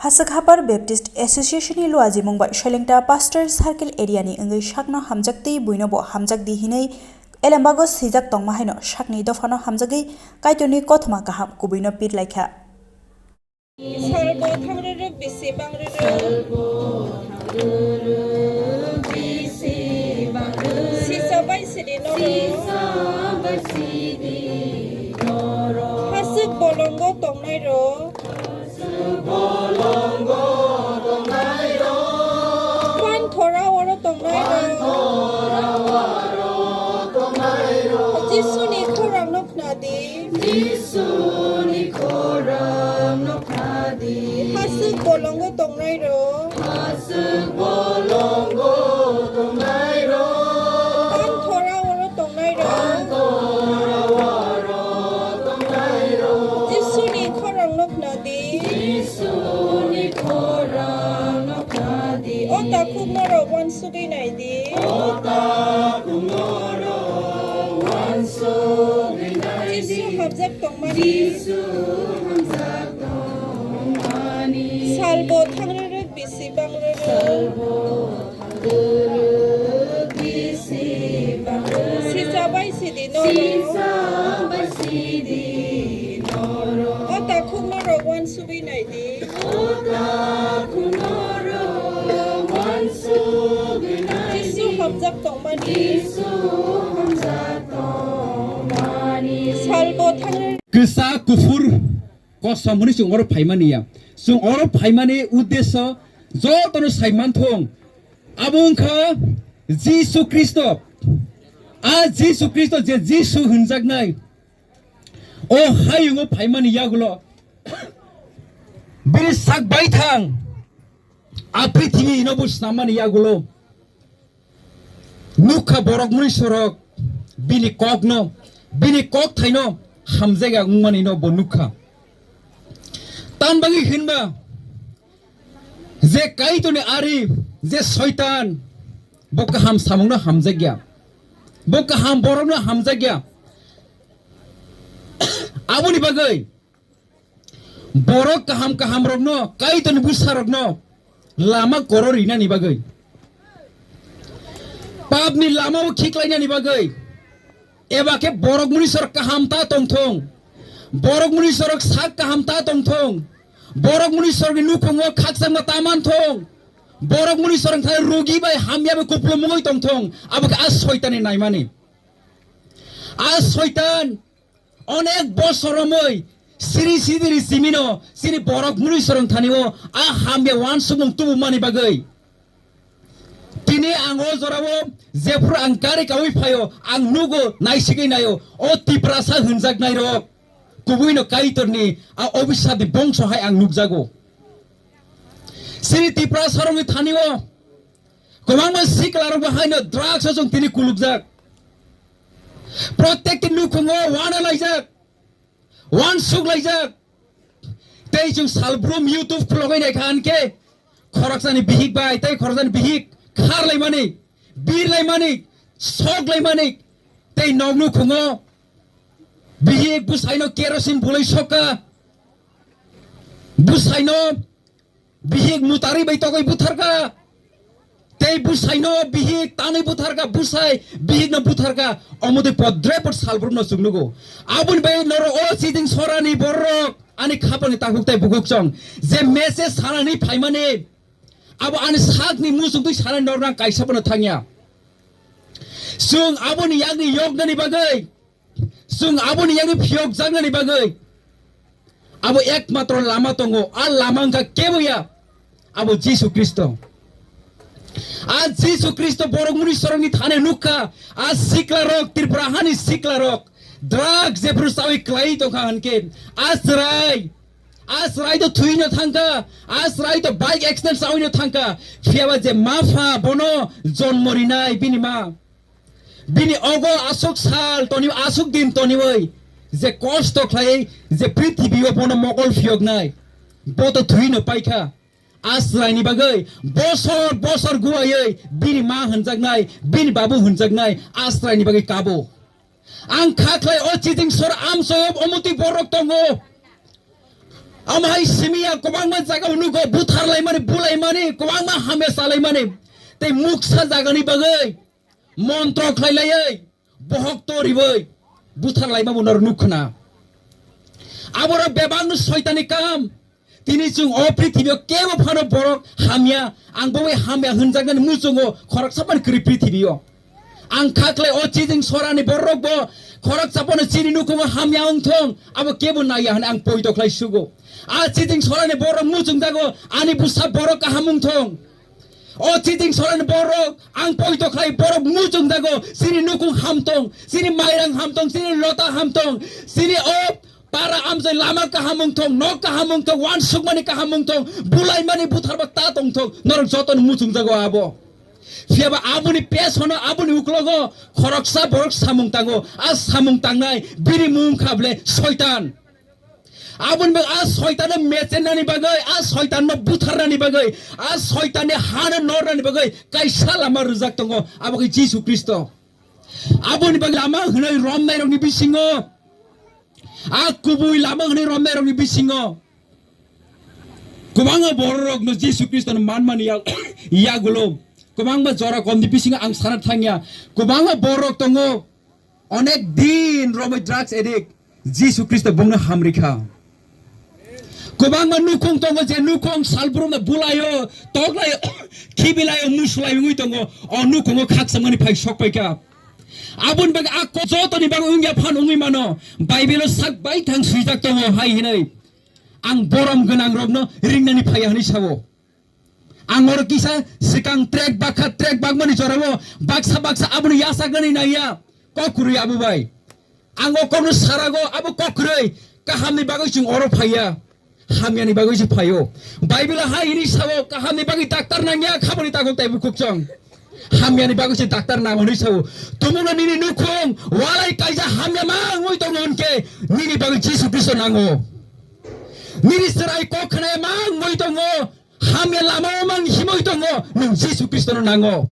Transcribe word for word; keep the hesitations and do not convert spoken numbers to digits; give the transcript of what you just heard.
Haswk Hapar Baptist Association ni luajimung bai Soilengta Pastor Circle area ni wngwi sakno hamjak twi buino bo hamjak di hinwi elembago swijak tongma haino sakni dophano hamjagwi Kaitorni kothoma kaham kubuino pir laikha. Salbo thangrwrwk bisi bangrwrwk. Sisa bai sidi norok. Haswk bolongo tongnai rok. Panthora oro tongnai rok. Jisuni khorang no khna di. Jisuni khorang no khna di. Haswk bolongo tongnai rok. Haswk bolongo tongnai rok. Panthora oro tongnai rok. Panthora oro tongnai rok. Jisuni khorang no khna di. Jisuni khorang no khna di. O takhuk norok uansugwi nai di. O takhuk norok uansugwi nai di. Jisu hamjak tongmani. Jisu hamjak tongmani. Salbo thangrwrwk bisi bangrwrwk. Salbo thangrwrwk bisi bangrwrwk. Sisa bai sidi norok. Sisa bai sidi norok. O takhuk norok uansugwi nai di. O takhuk norok uansugwi nai di. Jisu hamjak tongmani. Jisu hamjak tongmani. Salbo thangrwrwk. Kwsa kuphur kosom hwnwi chwng oro phaimani ya. Chwng oro phaimani uddesyo jotono sai manthung. Abo wngkha Jisu Khristo. A Jisu Khristo je Jisu hwnjaknai. O hayungo phaimani yagulo. Bini sak baithang. A prithibi hino bo snammani yagulo. Nukha borok mui sorok bini kokno, bini kokthaino hamjakya wngmanino bo nukha. Tan bagwi hinba je Kaitorni ari, je Soitan, bo kaham samungno hamjakya, bo kaham borokno hamjakya. Aboni bagwi borok kaham kaham rokno, Kaitorni bwsa rokno lama koro rinani bagwi, papni lamao khiklainani bagwi, eba khe borok muni sorok kaham ta tongthung, borok muni sorok sak kaham ta tongthung, borok muni sorokni nukhungo khakchangma ta manthung, borok muni sorok thai rugi bai hamya bai kuplumungwi tongthung, abo khe a Soitanni naimani. A Soitan Onek bosor romwi siri sidiri simino sini borok muni sorong thanio a hamya wansukmung tubumani bagwi. Tini ang o jorao jephru ang gari kawi phaio, ang nugo, naisigwi naio, o Tiprasa hwnjaknai rok kubuino Kaitorni a obisapni bongso hai ang nukjago. Sini Tiprasa rokni thanio kwbangma sikla rok bo haino drugs o chwng tini kulukjak. Protekti nukhungo wana laijak, wansuk laijak. Tei chwng salbrum YouTube khulogwi naikha hinkhe khoroksani bihik bai tei khoroksani bihik kharlaimani, birlaimani, soklaimani. Tei nok nukhungo bihik bwsaino kerosene bulai sokha, bwsaino bihik mutari bai togwi butharkha. Tei bwsaino bihik tanwi butharkha, bwsai bihikno butharkha. Omotwi podre pod salbrumno chwng nugo. Aboni bai norok o chiding sorani borok ani khapangni takhuk tei bukuk chong. Je message sanani phaimani abo ani sakni muchungtwi sanani norok ang kaisa bono thangya. Chwng aboni yakni yoknani bagwi Chwng aboni yakni phiyokjaknani bagwi abo ekmatro lama tongo, a lama wngkha kebo ya, abo Jisu Khristo. A Jisu Khristo borok muni sorokni thani nukha, a siklarok, Tripura hani siklarok, drugs jephru chawi klai tongkha hinkhe, a chwrai, a chwrai to thwino thangkha, a chwrai to bike accident chawino thangkha, phiyaba je ma pha bono jonmo rinai bini ma. Bini ogo aswk sal toniwi, aswk din toniwi, je kosto khlaiwi, je prithibi o bono mokol phiyoknai, bo to thwino paikha. A chwraini bagwi bosor bosor guwaiwi bini ma hwnjaknai, bini babu hwnjaknai a chwraini bagwi kabo. Ang kha khlai o chiding sor amchoyo omotwi borok tongo. Omo hai simi ya kwbangma jaga o nugo buthar laimani, bulaimani, kwbangma hamya chalaimani. Tei muksa jagani bagwi montro khlai laiwi, bohok to riwi buthar laima bo norok nuk khna. Aborok bebakno soitani kam. Tini chwng o prithibi o kebo phano borok hamya, ang bo bai hamya hwnjaknani muchungo khoroksa phano kwrwi prithibi o. Ang kha khlai o chijing sorani borok bo khoroksa phano chini nukhungo hamya wng thong, abo kebo naiya hwnwi ang poito khlai sugo. A chijing sorani borok muchungjago, ani bwsa borok kaham wng thong. O chijing sorani borok ang poito khlai borok muchungjago, chini nukhung ham tong, chini mairang ham tong, chini lota ham tong, chini o para amchai lama kaham wng thong, nok kaham wng thong, uansukmani kaham wng thong, bulaimani butharba ta tong thong, norok jotono muchungjago abo. Phiyaba aboni pesono, aboni uklogo khoroksa borok samung tango, a samung tangnai bini mung kha ble Soitan. Aboni bagwi a Soitanno mechennani bagwi, a Soitanno butharnani bagwi, a Soitanni hano nornani bagwi kaisa lama rwjak tongo, abo khe Jisu Khristo. Aboni bagwi lama hwnwi romnairokni bisingo, a kubui lama hwnwi romnairokni bisingo kwbangma bororokno Jisu Khristono manmani ya-, yagulo kwbangma jora komni bisingo ang sana thangya. Kwbangma bororok tongo, onek din romwi drugs addict, Jisu Khristo bongno hamrikha. Kwbangma nukhung tongo, je nukhung salbrumno bulaio, toklaio, khibilaio, muslaio wngwi tongo, o nukhungo khakchangmani phai sokpaikha. Aboni bagwi a ko-, jotoni bagwi wngya phano wngwi mano. Bible-o sak baithang swijak tongo hai hinwi, "Ang borom gwnangrokno ringnani phaiya," hwnwi sao. Ang oro kisa swkang trek bakha trek bakmani jorao baksa baksa abono yachaknani nangya. Kok kwrwi abo bai. Ang o kokno sarago, abo kok kwrwi. Kahamni bagwi chwng oro phaiya. Hamyani bagwi se phaio. Bible-o hai hwnwi sao, kahamni bagwi daktar nangya, khaboni takhuk tei bukhuk chwng. Hamyani bagwi se daktar nango hwnwi sao. Tumungno nini nukhung walai kaisa hamya ma wngwi tongo hwnkhe nini bagwi Jisu Khristo nango. Nini chwrai kok khwnaya ma wngwi tongo, hamya lama o mang himwi tongo, nwng Jisu Khristono nango.